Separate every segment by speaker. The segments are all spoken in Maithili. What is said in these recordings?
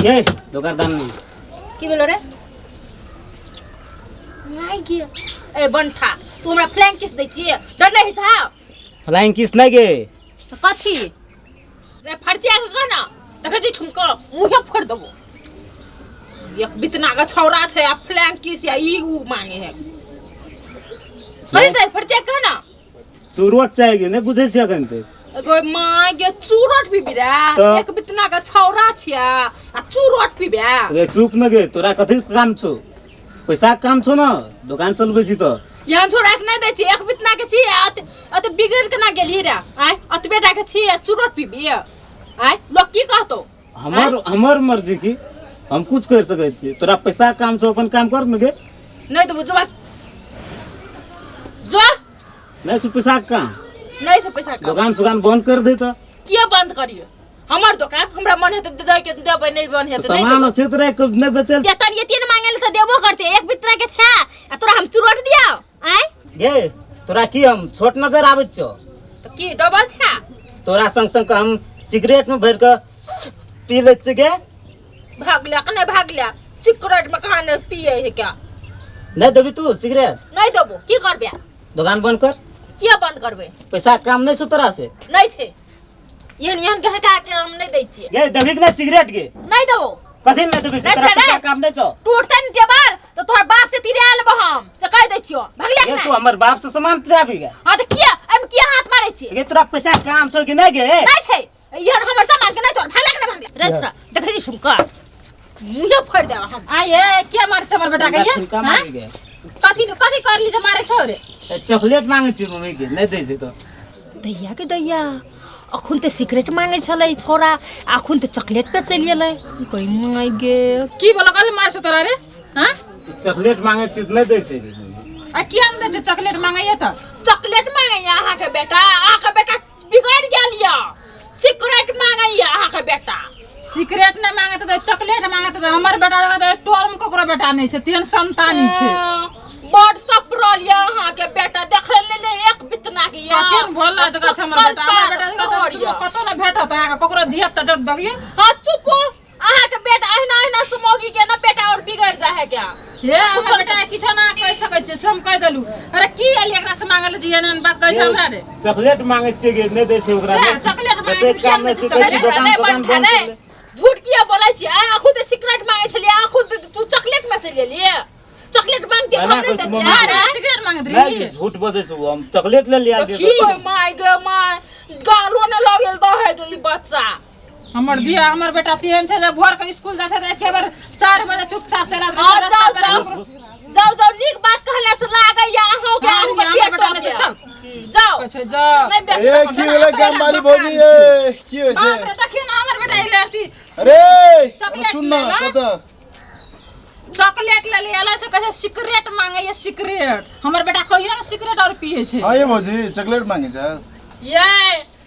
Speaker 1: ये दोकान में
Speaker 2: की भेलो रे नहि गे ए बंठा तू हमरा फ्लैंक किस दै छियै डर नहि होइ छौ
Speaker 1: फ्लाइंग किस नहीं गे
Speaker 2: तऽ कथी रे फरसिया के कह ना देखै छी ठुमको मुँहे फोड़ देबो एक बितना के छौड़ा छै आ फ्लैंक किस या ई ऊ मांगे है करे छै फरसिया के कह ना
Speaker 1: चुरोट चाहिए नहीं बुझे छियै अखन ते
Speaker 2: एगो माय गे चूरट पीबी रे
Speaker 1: तऽ?
Speaker 2: एक बितना के छौड़ा छिया आ चूरट पीबे
Speaker 1: रे चुप न गे तोरा कथी के काम छौ पैसा के काम छौ न दुकान चलबै छी तऽ
Speaker 2: यहाँ छोड़ा के नहीं दै छी एक बितना के छी अत अत बिगड़ के ना गेली रे आय अतबे टा के छी आ चूरट पीबी आय लोग की कहतो
Speaker 1: हमर हमर मर्जी की हम कुछ कर सकै छी तोरा पैसा के काम छौ अपन काम कर न गे
Speaker 2: नहीं देबो जो बस जो
Speaker 1: नहीं से पैसा के काम
Speaker 2: नहीं से पैसा का
Speaker 1: दुकान सुकान बंद कर दे तऽ
Speaker 2: किया बंद करियो हमर दुकान हमरा मन हेतै तऽ दै के देबै नहीं मन हेतै नहीं
Speaker 1: सामान
Speaker 2: देबै
Speaker 1: अच्छे तरह के नहीं बेचल
Speaker 2: चेतन ये तीन मांगे ले तऽ देबो करते एक बितना के छा आ तोरा हम चुरट दिया आय
Speaker 1: गे तोरा की हम छोट नजर आबै छौ
Speaker 2: तऽ की डबल छा
Speaker 1: तोरा संग संग के हम सिगरेट में भरि के पी लै छियै गे
Speaker 2: भाग लिया कने भाग लिया सिगरेट में कहाँ नहीं पिए है क्या
Speaker 1: नहीं देबी तू सिगरेट
Speaker 2: नहीं देबो की करबे
Speaker 1: दुकान बंद कर
Speaker 2: किया बंद करबे
Speaker 1: पैसा के काम नहीं छौ तोरा से
Speaker 2: नहीं छै एहन एहन के हटा के हम नहीं दै छियै
Speaker 1: गे देबी कि नहीं सिगरेट गे
Speaker 2: नहीं देबो
Speaker 1: कथी नहीं देबी से
Speaker 2: नहीं
Speaker 1: तोरा
Speaker 2: छै
Speaker 1: पैसा
Speaker 2: रे।
Speaker 1: काम नहीं छौ
Speaker 2: टूटते ने देवाल तो तोहर बाप से तिरा लेबो हम से कह दै छियो भगले
Speaker 1: गे
Speaker 2: कि
Speaker 1: तू
Speaker 2: नहीं
Speaker 1: हमर बाप से सामान तिराबी गे
Speaker 2: हां तो किया एमे किया हाथ मारै छियै
Speaker 1: गे तोरा पैसा के काम छौ कि नहीं गे
Speaker 2: नहीं छै एहन हमर सामान के नहीं तोहर भगले कि नहीं भगले रे छोरा देखै छी सुनकर मुँहे फोड़ि देब हम
Speaker 3: आये के मार छे हमर बेटा के ये
Speaker 1: ठुमका
Speaker 3: हाँ?
Speaker 1: मांगे गे
Speaker 3: कथी कथी करली जे मारे छौ रे
Speaker 1: ए, चॉकलेट मांगे छी मम्मी के नहीं दै छै तो
Speaker 2: दैया के दैया अखुन तऽ सिगरेट मांगे छलै छोरा अखुन तऽ चॉकलेट पे चलि गेलै कोई माय गे
Speaker 3: की बोलो कल मारे छौ तोरा रे हाँ
Speaker 1: चॉकलेट मांगे छी नहीं दै छै
Speaker 3: आ किया नहि दै छौ चॉकलेट मांगैया तऽ
Speaker 2: चॉकलेट मांगैया अहाँके बेटा अहाँके बेटा बिगड़ गेल यऽ सिगरेट मांगैया अहाँके बेटा
Speaker 3: सिगरेट नहि मांगैत तऽ चॉकलेट मांगैत तऽ हमर बेटा देखत टोल में ककरो बेटा नहि छै तेहन संतानी छै
Speaker 2: बड सपरल यऽ अहाँके बेटा देखै ले ने एक बितना के यऽ
Speaker 3: केहन भोला जगह छै हमर बेटा हमर बेटा जगह तऽ कतौ नहि भेटत अहाँके ककरो धिया पुता जब दबियै
Speaker 2: हाँ चुप हो अहाँके बेटा अहिना अहिना सुमोगी के ना बेटा और बिगड़ जाए है क्या
Speaker 3: हे हमर बेटा किछो ना कहि सकै छै से हम कहि देलू अरे की एली एकरा से मांगल जी एहन बात कहै छै हमरा रे
Speaker 1: चॉकलेट मांगे छियै गे नहीं दै छै ओकरा
Speaker 3: से चॉकलेट मांगे
Speaker 1: बेचैके
Speaker 3: छै,
Speaker 1: काम नहि
Speaker 3: किया
Speaker 1: छै कहै
Speaker 3: नहि
Speaker 1: छी
Speaker 3: दै छै?
Speaker 1: दोकान
Speaker 2: नहीं
Speaker 1: सोकान
Speaker 2: बंठा
Speaker 1: बंद
Speaker 2: नहीं
Speaker 1: कर ले।
Speaker 2: झूठ किया बोलै छी आय अखुद सिगरेट मांगे छलियै अखुद तू चॉकलेट में चलि गेलियै चॉकलेट मांगती
Speaker 1: बना
Speaker 2: हम नहीं
Speaker 1: के
Speaker 2: देतियै
Speaker 1: मम्मी
Speaker 3: अरे सिगरेट मांगैत
Speaker 1: नहीं
Speaker 3: रही
Speaker 1: झूठ बजै छै हम चॉकलेट ले लिया
Speaker 2: की my गे my गालो ने लगेल दऽ है गे ई बच्चा
Speaker 3: हमर धिया हमर बेटा तेहन छै जे भोर के स्कूल जाइ छै तऽ एके बेर 4 बजे चुपचाप चला जाइ
Speaker 2: हाँ,
Speaker 3: छै
Speaker 2: जाओ
Speaker 3: रास्ता पर
Speaker 2: जाओ
Speaker 3: ककरो-
Speaker 2: जाओ जाओ नीक बात कहला से लागैया अहूँ के
Speaker 3: हाँ,
Speaker 2: अहूँ के
Speaker 3: हमर
Speaker 2: पेट
Speaker 3: बेटा नहि छै, चल।
Speaker 2: जाओ
Speaker 3: कहै छै जा
Speaker 2: नहीं बेच
Speaker 4: ए की भेलै गाम वाली भौजी ए की होइ
Speaker 3: बाप
Speaker 4: छै
Speaker 3: रे देखियौ ने हमर बेटा एलै अथी
Speaker 4: अरे
Speaker 3: चॉकलेट
Speaker 4: सुन न
Speaker 3: लेबै?
Speaker 4: कतऽ
Speaker 3: चॉकलेट ले ले एलै से कहै छै सिगरेट मांगैया सिगरेट हमर बेटा कहियो ने सिगरेट और पिए छै
Speaker 4: हाँ ये भौजी चॉकलेट मांगे छै
Speaker 2: ये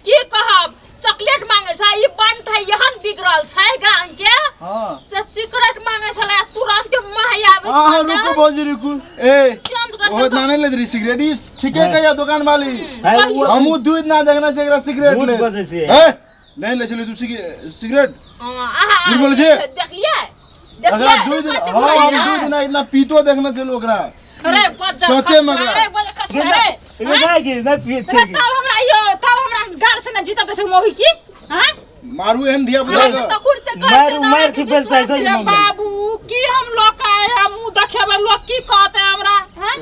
Speaker 2: की कहब चॉकलेट मांगे छै ई बंट है एहन बिगड़ल छै गांव के
Speaker 4: हाँ
Speaker 2: से सिगरेट मांगे छलै तुरंत महया आबै
Speaker 4: हाँ हाँ रुको भौजी रुको ए
Speaker 2: चेंज कर
Speaker 4: ओ इतना नहीं लेत रही सिगरेट ई ठीके कहिया दुकान वाली
Speaker 1: है, ओ-
Speaker 4: हमहू दूध ना देखना छै एकरा सिगरेट
Speaker 1: झूठ
Speaker 4: ले
Speaker 1: बजै छै।
Speaker 4: ए नहीं ले चली तू सिगरेट
Speaker 2: अहाँ
Speaker 4: झूठ बोलै छै?
Speaker 2: देखलियै
Speaker 4: एकरा
Speaker 2: देखलियै
Speaker 4: दूध हाँ हम दूध ना इतना पीतो देखना चलू ओकरा
Speaker 3: अरे बज्जर
Speaker 4: सोचे
Speaker 3: खसुआ,
Speaker 4: मगर।
Speaker 3: अरे बज्जर खसुआ, अरे
Speaker 1: ए, नहीं कि नहीं पिए छियै
Speaker 3: तब हमरा यो तब हमरा गाल से न जीतत छै मौगी की हां
Speaker 4: मारू एहन धिया पुता के
Speaker 2: तऽ खुद से कहै
Speaker 1: मारि
Speaker 2: छै तऽ
Speaker 1: मारि
Speaker 2: अहाँके
Speaker 1: चुकल छै
Speaker 2: विश्वास
Speaker 1: सही
Speaker 3: रे
Speaker 1: मम्मी
Speaker 3: बाबू की हम लोग आए हम मुंह देखेबै लोग की कहते हमरा हैं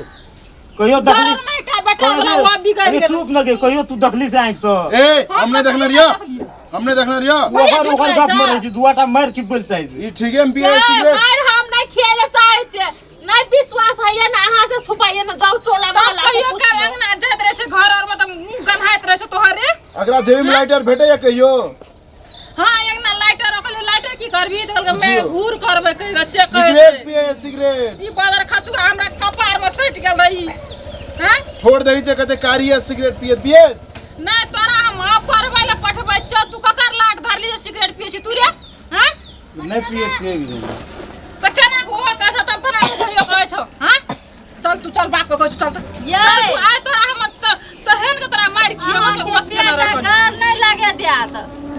Speaker 1: कहियो देखली
Speaker 3: जरल में एकटा बेटा वाला हुआ बिगड़
Speaker 1: अरे
Speaker 3: गेल
Speaker 1: चुप न गे कहियो तू देखली से आँखि से
Speaker 4: ए हमने देखने रियो हमने देखने रियो
Speaker 3: भैया
Speaker 1: ओकर
Speaker 3: झूठ
Speaker 1: ओकर
Speaker 3: कहै
Speaker 1: गप
Speaker 3: छै।
Speaker 1: मरै छी दुआटा मारि की बोल चाहै छी
Speaker 4: ई ठीके में पिए
Speaker 2: ए,
Speaker 4: सिगरेट
Speaker 2: मारि हम नहि खियाए चाहै छियै नहि विश्वास होइए ने अहाँ से छुपाइए ने जाउ टोला
Speaker 3: तब
Speaker 2: मोहल्ला से
Speaker 3: कहियो
Speaker 2: पूछ
Speaker 3: काल
Speaker 2: लियौ।
Speaker 3: अंगना जाइत रहै छै घर और में तऽ मुंह गन्हाइत रहै छै तोहर रे
Speaker 4: अगरा जेबी में लाइटर भेटैया कहियो
Speaker 3: हाँ एक ना लाइटर ओकरे लाइटर की करबी तऽ कहलकै मैं
Speaker 4: बुझियौ।
Speaker 3: घूर करबै कहियो से कहै
Speaker 4: सिगरेट
Speaker 3: छै
Speaker 4: पिए सिगरेट
Speaker 3: ई बदर खसुआ हमरा कपार में सटि गेल रही हैं
Speaker 4: छोड़ दही छै कते कारी है सिगरेट पिए पिए
Speaker 3: नहि तोरा हम पढ़बै लए पठबै छौ तू ककर लाट धरली जे सिगरेट पिए छी तू रे हैं
Speaker 1: नहि पिए छियै
Speaker 3: तऽ केना हो कहै छौ तब केना कहियो कहै छौ हैं चल तू चल बाप के कहै छौ चल तू
Speaker 2: ये।
Speaker 3: चल तू आइ तोरा हम तहन के तोरा मारि खियेबो से
Speaker 2: अहाँके
Speaker 3: होश केना
Speaker 2: जात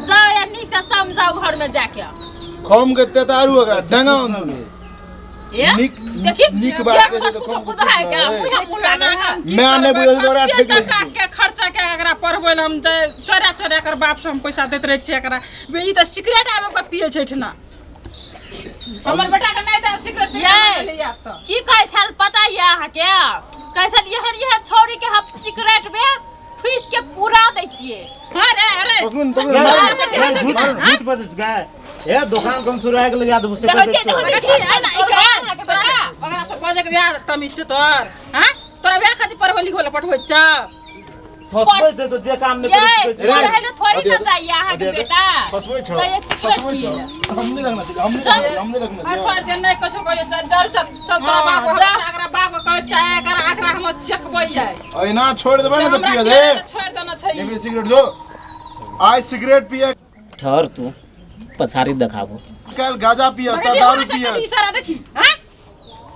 Speaker 2: जाओ या नीक से समझाओ घर में जाके
Speaker 4: खम के तेतारू ओकरा डंगाउ दुनू
Speaker 2: ये
Speaker 4: नीक नीक बात कहै छै तऽ खम
Speaker 2: बुझा है क्या मुँह मुँह लाना है
Speaker 4: मैं नहि बुझै छी तोरा ठेक लै
Speaker 3: टका के खर्चा के एकरा पढ़बै लए हम चोरा चोरा कर बाप से हम पैसा दैत रहै छियै एकरा। ई तऽ सिगरेट आबि के पियै छै एहिठिना। हमर बेटा के नहि देब सिगरेट
Speaker 2: ये की कहै छल पता ये अहाँके? कहै छल एहन एहन छौड़ी के हम सिगरेट में ठुसि के पूरा दै छियै।
Speaker 3: हाँ रे अरे
Speaker 1: झूठ बजै छै ए दुकान कम चुरा के लगा देबो से
Speaker 2: देखै छियै देखै छियै
Speaker 3: ना ई ओकरा से बजै के बियाह तमीज छै तोर। हां तोरा बियाह खातिर पढ़बै लिखै लए पठबै छ
Speaker 1: फसबै छै तो जे काम नहि करै छै
Speaker 2: पढ़ै लए थोड़ी ना जाइए अहाँके बेटा।
Speaker 4: फसबै छ फसबै छ हम नहि देखना छै हम नहि देखना
Speaker 3: छै। छोड़ दे नहि कछो कहियो चल चल चल तोरा बाप एकरा बाप के कहै छै एकरा एकरा हम सेकबै जाय
Speaker 4: एना छोड़ देबै ने तऽ पिय दे
Speaker 3: छोड़ देना छै।
Speaker 4: लेबे सिगरेट दो आइ सिगरेट पिय
Speaker 1: ठहर तू पछाड़ी देखाबो
Speaker 4: काल गाजा पिय त दारू पिय
Speaker 3: इशारा दै छी। हां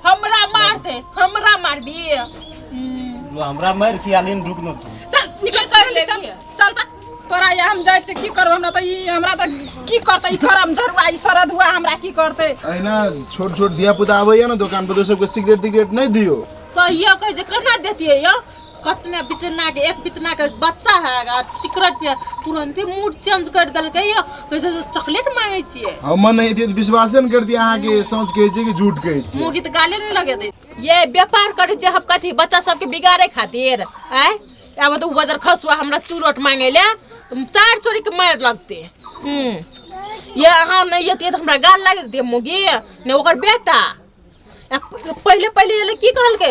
Speaker 2: हमरा मारते हमरा मारबी
Speaker 1: हमरा मार खियालिन रुक न तू
Speaker 3: चल निकल कर ले चल चल त तोरा ये हम जाइ छी की करब हमरा त ई हमरा त की करतै ई करम झरुआ ई सरद हुआ हमरा की करतै।
Speaker 4: एना छोट छोट धिया पुता आबैया ना दुकान पर तो सबके सिगरेट तिगरेट नहीं दियो।
Speaker 2: सही कहै छै केना देतियै यौ कतना बितना के एक बितना के बच्चा है सिगरेट पिए तुरंते मूड चेंज कर देलकै यौ। कहै छै चॉकलेट मांगै छियै।
Speaker 4: हम नहीं दिए विश्वासे न करती अहाँ के सोच कहै छै कि झूठ कहै छै।
Speaker 2: मुगी त गाले न लगे दै ये व्यापार करै छै हम कथी बच्चा सबके बिगाड़े खातिर। आय आब तऽ उ बजर खसुआ हमरा चूरोट मांगै ले चार चोरी के मारि लगते। ये अहाँ नहीं एतियै तऽ हमरा गाल लागि देतियै मुगी ने ओकर बेटा पहिले पहिले एलै की कहलकै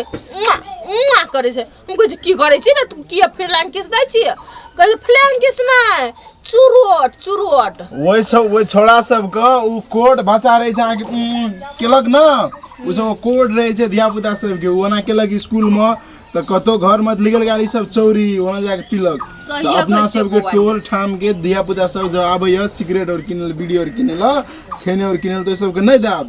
Speaker 2: उआ करै छै। हम कहै छी की करै छी ने तू किया फ्लैंग किस दै छियै? कहै छै फ्लैंग किस नहि चुरोट चुरोट।
Speaker 4: ओहि सब ओहि छोड़ा सबके उ कोड भाषा रहै छै अहाँके केलक न ओ सब कोड रहै छै धिया पुता सबके ओ ओना केलक स्कूलमे तऽ कतौ घरमे लिखल गेल ई सब चोरी ओना जाके तिलक। तऽ अपना सबके टोल ठाम के धिया पुता सब जब आबैया सिगरेट और किनल बीड़ी और किनल खेने और किनल तऽ सबके नहि देब।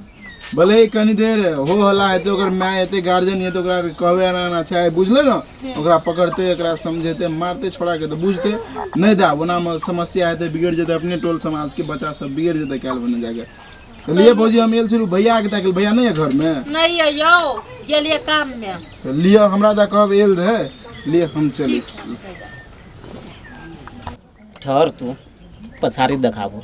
Speaker 4: भले ही कनी देर हो हल्ला हेतै ओकर my हेतै गार्जियन हेतै ओकरा कहबै एना एना छै बुझलै ने ओकरा पकड़तै एकरा समझेतै मारतै छोड़ा के तऽ बुझतै नहि देब। ओनामे समस्या हेतै बिगड़ि जेतै अपने टोल समाज के बच्चा सब बिगड़ि जेतै काल्हि बने जाके। तो लिए भौजी हम एल छलहुँ भैया के ताकि भैया नहीं है घर में
Speaker 2: नहीं है यौ गेलियै काम में
Speaker 4: तो लिअ हमरा दा कहब एल रहे लिए हम चली।
Speaker 1: ठहर तू पछाड़ी देखाबो।